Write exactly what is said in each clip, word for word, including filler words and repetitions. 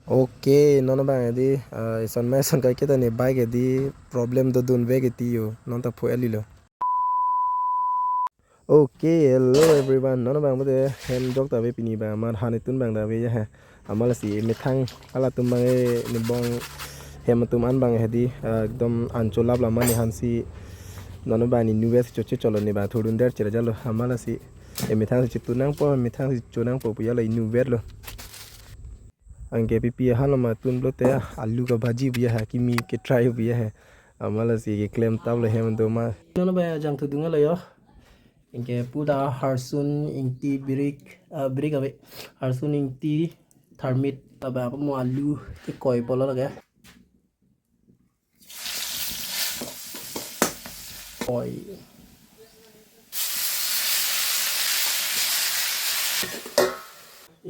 Okay, non abang edi, ah, ison ma ison kaiketa ne bike edi problem dodun vek eti yo, non ta pho eli lo. Okay, hello everyone. Non abang bote hem jok ta ave pini abang, amat han itun abang ta ave ya he. Amat lasi methang halatum abang e, ne bong hem atum an abang hedi, ah, ekdom ancho lap lama ne hansi non abang ne inutvet si choche cholo ne abang thurdun der chera jalo. Amat lasi e methang si chitu nangpo, methang si cho nangpo pu ya la inutvet lo. Anke pipi ahan lo ma tun pulote alu ka bhaji pu ya he, kimi ke try pu ya he. Amat lasi keklem tap lo hem do ma. Non abang jangthu dunga lo yo. Anke pu ta harsun ingti birik, ah, birik ave. Harsun ingti tharmit ta abang mo alu ke koi polo lage. Oi.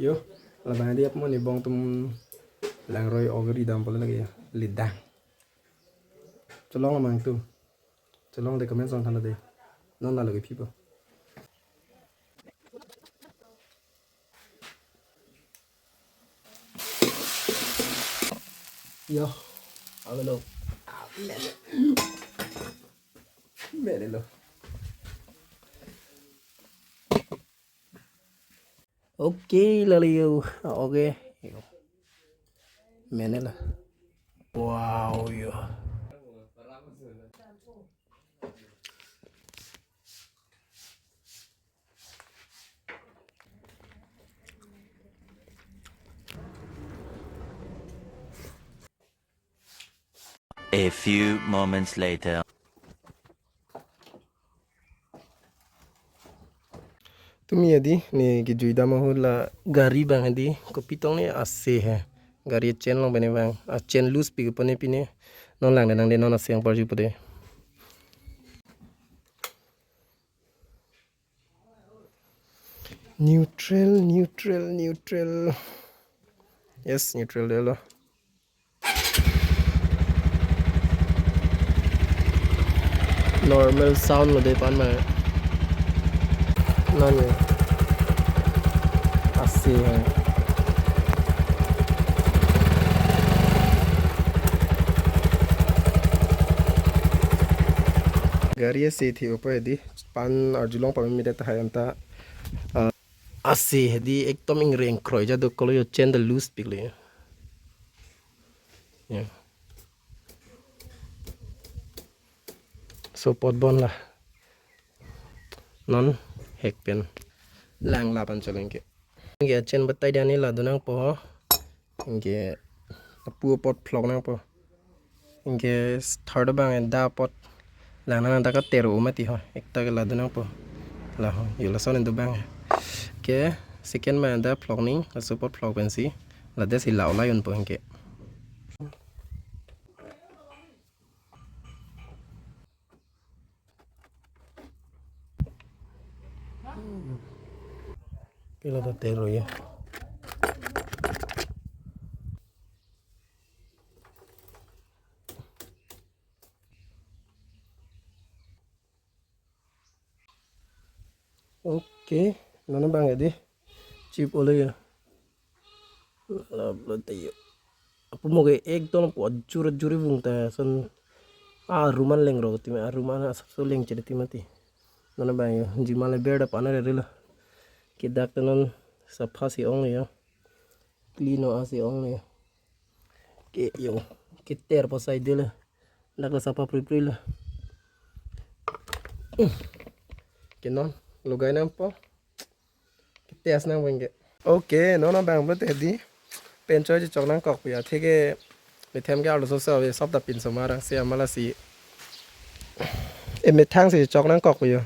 Yo, labang edi apmo ne bong atum langroi ogri dam polo lage ya. Lidang. Cholong abang atum. Cholong de comment song than de. Non la lagi pipo. Yo, avelo. Mele lo. Okay, lali yo. Okay. Yo. Mene la. Wow, yo. A few moments later. Tumi edi ne kejui dam ahut la gari abang edi kopi tong ne ase he. Gari chain along pen ne abang. A chain loose pi kepone pine. Non lang de nang de non ase ang parju pute. Neutral, neutral, neutral. Yes, neutral de lo. Normal sound lo de pan ma. Non ye. Ase he. Gari ase thi opo edi. Pan arjulong pameme det tahai anta, ah, ase hedi ekdom ingreng kroi ja dokok lo yo, chain ta loose pik lo yo. Ya. So pot bon la. Non hek pen. Lang lapan choleng ke. Anke chain batai dia ne la donang po. Anke apu apot phlok nangpo. Anke third abang eda apot lang nang ta kater u mati ho. Ekta ke la donang po. La ho. Yo lason do abang. Ke second abang eda phlok ning, laso apot phlok pensi. La des ila ulai unpo anke. Pila ta tero ya. Okay, non abang edi. Chip ole ya. Lab lo tayo. Apu mo ke ekdom apu ajur ajur vung ta son. Ah, ruman leng ro ti ma, ah, ruman asap so leng chede ti mati. Non abang yo, jima le ber da pana re lo. Ke dak ta non sapha si ong le yo. Clean o asi ong le yo. Ke yo, ke ter po sai de le. Dak la sapha pri pri le. Ke non, logai nangpo. Test nang bang ke. Okay, non abang bote di. Pen choi chok nangkok pu ya. Theke methem ke arloso so ave, sop ta pinso ma rang si amat lasi. E methang si chok nangkok pu yo.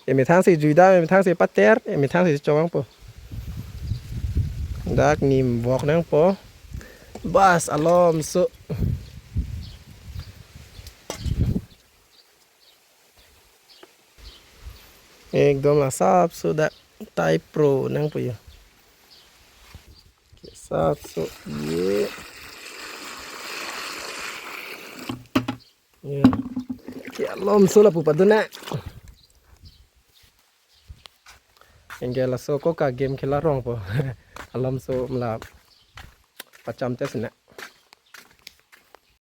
E methang si jui dam, e methang si pater, e methang si chok nangpo. Dak nim vok nangpo. Bas alom so. Ekdom la sap so dak type pro nangpo yo. Sap so ye. Ya. Ke alom so lapu padun na. Anke laso ko ka game khela rong po. Alom so mla. pacham test na.